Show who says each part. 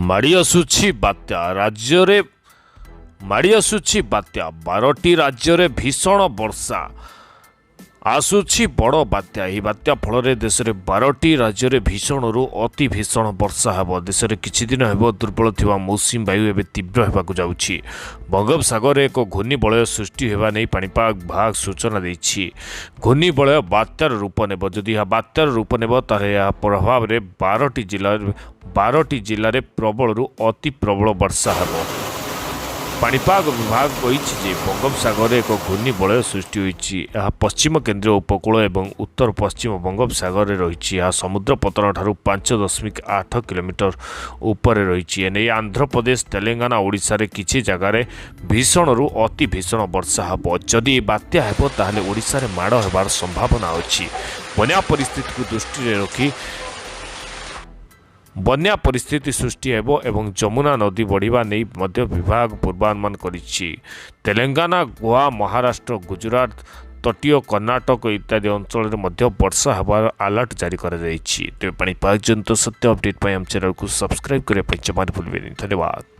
Speaker 1: ମାଡ଼ି ଆସୁଛି ବାତ୍ୟା, ରାଜ୍ୟରେ ମାଡ଼ି ଆସୁଛି ବାତ୍ୟା। 12ଟି ରାଜ୍ୟରେ ଭୀଷଣ ବର୍ଷା, ଆସୁଛି ବଡ଼ ବାତ୍ୟା। ଏହି ବାତ୍ୟା ଫଳରେ ଦେଶରେ 12ଟି ରାଜ୍ୟରେ ଭୀଷଣରୁ ଅତି ଭୀଷଣ ବର୍ଷା ହେବ। ଦେଶରେ କିଛି ଦିନ ହେବ ଦୁର୍ବଳ ଥିବା ମୌସୁମୀ ବାୟୁ ଏବେ ତୀବ୍ର ହେବାକୁ ଯାଉଛି। ବଙ୍ଗୋପସାଗରରେ ଏକ ଘୂର୍ଣ୍ଣିବଳୟ ସୃଷ୍ଟି ହେବା ନେଇ ପାଣିପାଗ ବିଭାଗ ସୂଚନା ଦେଇଛି। ଘୂର୍ଣ୍ଣିବଳୟ ବାତ୍ୟାର ରୂପ ନେବ। ଯଦି ଏହା ବାତ୍ୟାର ରୂପ ନେବ, ତାହେଲେ ଏହା ପ୍ରଭାବରେ 12ଟି ଜିଲ୍ଲାରେ ପ୍ରବଳରୁ ଅତି ପ୍ରବଳ ବର୍ଷା ହେବ। ପାଣିପାଗ ବିଭାଗ କହିଛି ଯେ ବଙ୍ଗୋପସାଗରରେ ଏକ ଘୂର୍ଣ୍ଣିବଳୟ ସୃଷ୍ଟି ହୋଇଛି। ଏହା ପଶ୍ଚିମ କେନ୍ଦ୍ରୀୟ ଉପକୂଳ ଏବଂ ଉତ୍ତର ପଶ୍ଚିମ ବଙ୍ଗୋପସାଗରରେ ରହିଛି। ଏହା ସମୁଦ୍ର ପତ୍ତନଠାରୁ 5.8 କିଲୋମିଟର ଉପରେ ରହିଛି। ଏନେଇ ଆନ୍ଧ୍ରପ୍ରଦେଶ, ତେଲେଙ୍ଗାନା, ଓଡ଼ିଶାରେ କିଛି ଜାଗାରେ ଭୀଷଣରୁ ଅତି ଭୀଷଣ ବର୍ଷା ହେବ। ଯଦି ଏହି ବାତ୍ୟା ହେବ, ତାହେଲେ ଓଡ଼ିଶାରେ ମାଡ଼ ହେବାର ସମ୍ଭାବନା ଅଛି। ବନ୍ୟା ପରିସ୍ଥିତିକୁ ଦୃଷ୍ଟିରେ ରଖି ବନ୍ୟା ପରିସ୍ଥିତି ସୃଷ୍ଟି ହେବ ଏବଂ ଯମୁନା ନଦୀ ବଢ଼ିବା ନେଇ ମଧ୍ୟ ବିଭାଗ ପୂର୍ବାନୁମାନ କରିଛି। ତେଲେଙ୍ଗାନା, ଗୋଆ, ମହାରାଷ୍ଟ୍ର, ଗୁଜୁରାଟ, ତଟୀୟ କର୍ଣ୍ଣାଟକ ଇତ୍ୟାଦି ଅଞ୍ଚଳରେ ମଧ୍ୟ ବର୍ଷା ହେବାର ଆଲର୍ଟ ଜାରି କରାଯାଇଛି। ତେବେ ପାଣିପାଗ ଜନିତ ସତ୍ୟ ଅପଡେଟ୍ ପାଇଁ ଆମ ଚ୍ୟାନେଲକୁ ସବସ୍କ୍ରାଇବ୍ କରିବା ପାଇଁ ଜମାରୁ ଭୁଲିବେନି। ଧନ୍ୟବାଦ।